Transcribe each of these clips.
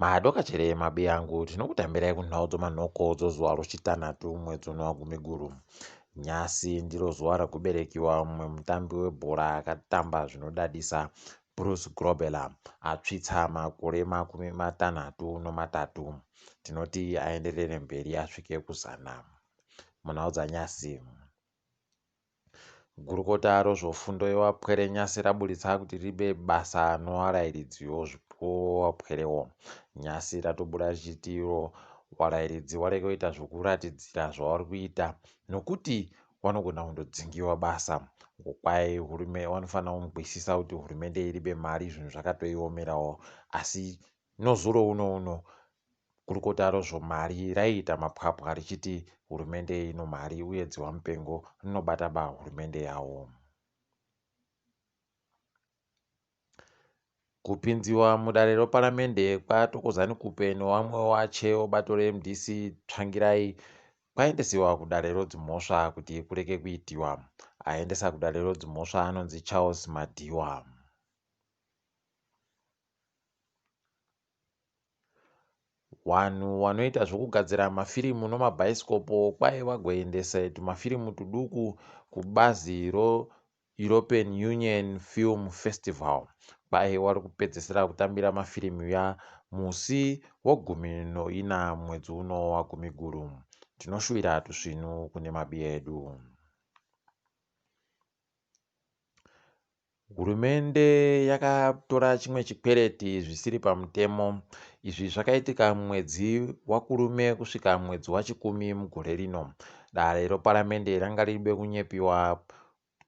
Madokachere mabiyangu tinokutambirai kunhau dzomanhoko dzozuva rochitanhatu mwedzi uno waGumiguru. Nyasi ndiro zuva rakuberekiwa mumwe mutambi webhora akatamba zvinodadisa Bruce Grobbelaar atsvitsa makore 63. Tinoti aenderere mberi asvike kuzana. Munhau dzanyasi. Gurukota rozvofundo yewapwere nyasi raburitsa kuti ribe basa nowarairidzi wapwerewo. Nyasi ratobuda richiti iro warairidzi warege kuita zvokuratidzira zvavari kuita nokuti wanogona kundodzingiwa basa. Kwai hurume wanofanira kunzwisisa kuti hurumende iribe mari zvinhu zvakatoiomerawo asi nozuro uno uno Gurukota rozvomari raiita mapwapwa richiti hurumende ino mari uye dziwamupengo rinobata ba hurumende yawo. Kupinziwa mudare reparamende kwaThokozani Khupe newamwe wache webato reMDC Tsvangirai kwaendesiwa kudare rodzimhosva kuti kurege kuitiwa. Aendesa kudare rodzimhosva anonzi Charles Madiwa. Wanhu wanoita zvokugadzira mafirimu nomabhaisikopo kwai vagoendese tumafirimu tuduku kubazi roEuropean Union Film Festival. Kwai wari kupedzesera kutambira mafirimu ya musi wogumi noina mwedzi uno waGumiguru. Tinoshuwira tusvinu kune mabiya edu. Hurumende yakatora chimwe chikwereti zvisiri pamutemo. Izvi zvakaitika mumwedzi waKurume kusvika mwedzi waChikumi mugore rino. Dare reparamende ranga riribe kunyepiwa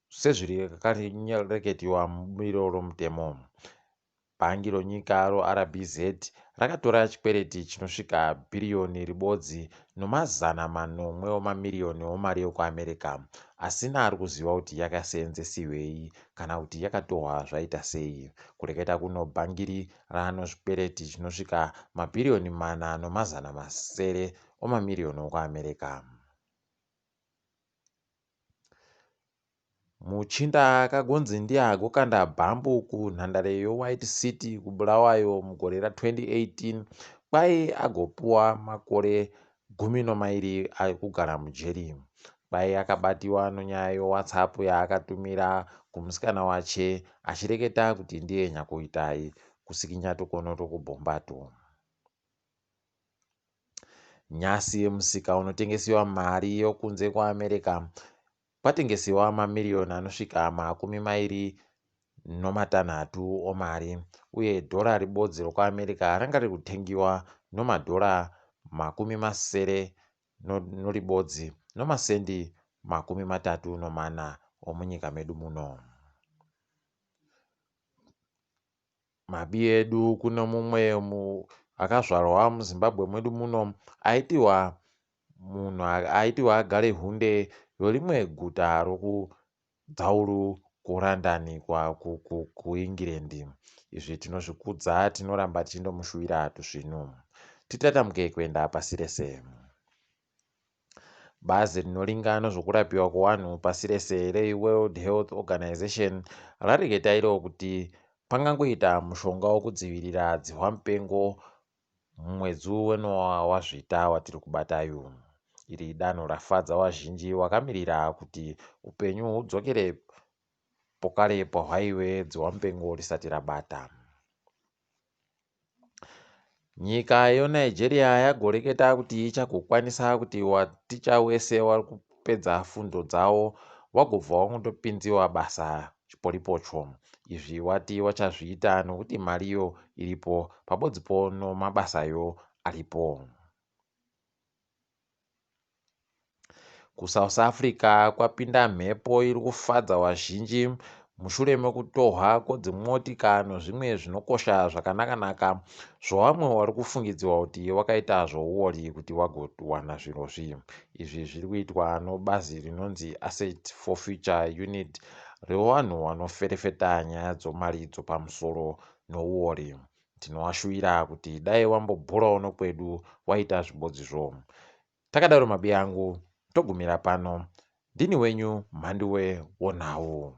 sezvakareketiwa mubumbiro romutemo. Bhangi ronyika roRBZ rakatora chikwereti chinosvika bhiriyoni ribodzi nomazana manomwe omamiriyoni omari yokuAmerica asina ari kuziva kuti yakaseenzesiwei kana kuti yakatohwa zvaita sei. Kureketa kuno bhangiri raano zvikwereti zvinosvika mabhiriyoni mana nomazana masere omamiriyoni okuAmerica. Muchinda akagonzi ndiye agokanda bhambu kunhandare yeWhite City kuBulawayo mugore ra2018 kwai agopuwa makore 12 ekugara mujeri. Kwai akabatiwa nonyaya yeWhatsApp yaakatumira kumusikana wache achireketa kuti ndiye nyakuita kusikinya tukono twokubhombatu. Nyasi musika unotengesiwa mari yokunze kuAmerica kwatengesiwa mamiriyoni anosvika makumi mairi nomatanhatu omari uye dhora ribodzi rokuAmerica ranga riri kutengiwa nomadhora makumi masere noribodzi nomasendi 34 omunyika medu muno. Mabi edu kune mumwe akazvarwa muZimbabwe mwedu muno aitiwa munhu aitiwa agare hunde yorimwe guta rokuDzaulu kuLondon kuEngland. Izvi tinozvikudza tinoramba tichindomushuvira tusvinu. Titatamuke kuenda pasi rese. Bazi rinoringa nezvekurapiwa kwevanhu pasi rese reWorld Health Organization rareketa iro kuti pangangoita mushonga wekudzivirira dzihwamupengo mumwedzi uno waZvita watiri kubatayu. Iri idanho rafadza vazhinji vakamirira kuti upenyu hudzokere pokare pahwaive dzihwamupengo risati rabata. Nyika yeNigeria yagoreketa kuti ichagokwanisa kuti waticha wese wari kupedza fundo dzawo wagobva wangotopinziwa basa chipolipocho. Izvi wati wachazviita nokuti mariyo iripo pabodzipo nomabasayo aripo. KuSouth Africa kwapinda mhepo iri kufadza vazhinji mushure mekutohwa kwedzimotika nezvimwe zvinokosha zvakanaka-naka zvevamwe vari kufungidzirwa kuti wakaita zvouori kuti wagowana zvirozvi. Izvi zviri kuitwa nobazi rinonzi Asset Forfeiture Unit revanhu vanoferefeta nyaya dzomari dzopamusoro nouori. Tinowashuvira kuti dai wambobhurawo nokwedu waita zvibodzizvo. Takadaro mabiyangu togumira pano. Ndini wenyu Mhanduwe wonhau.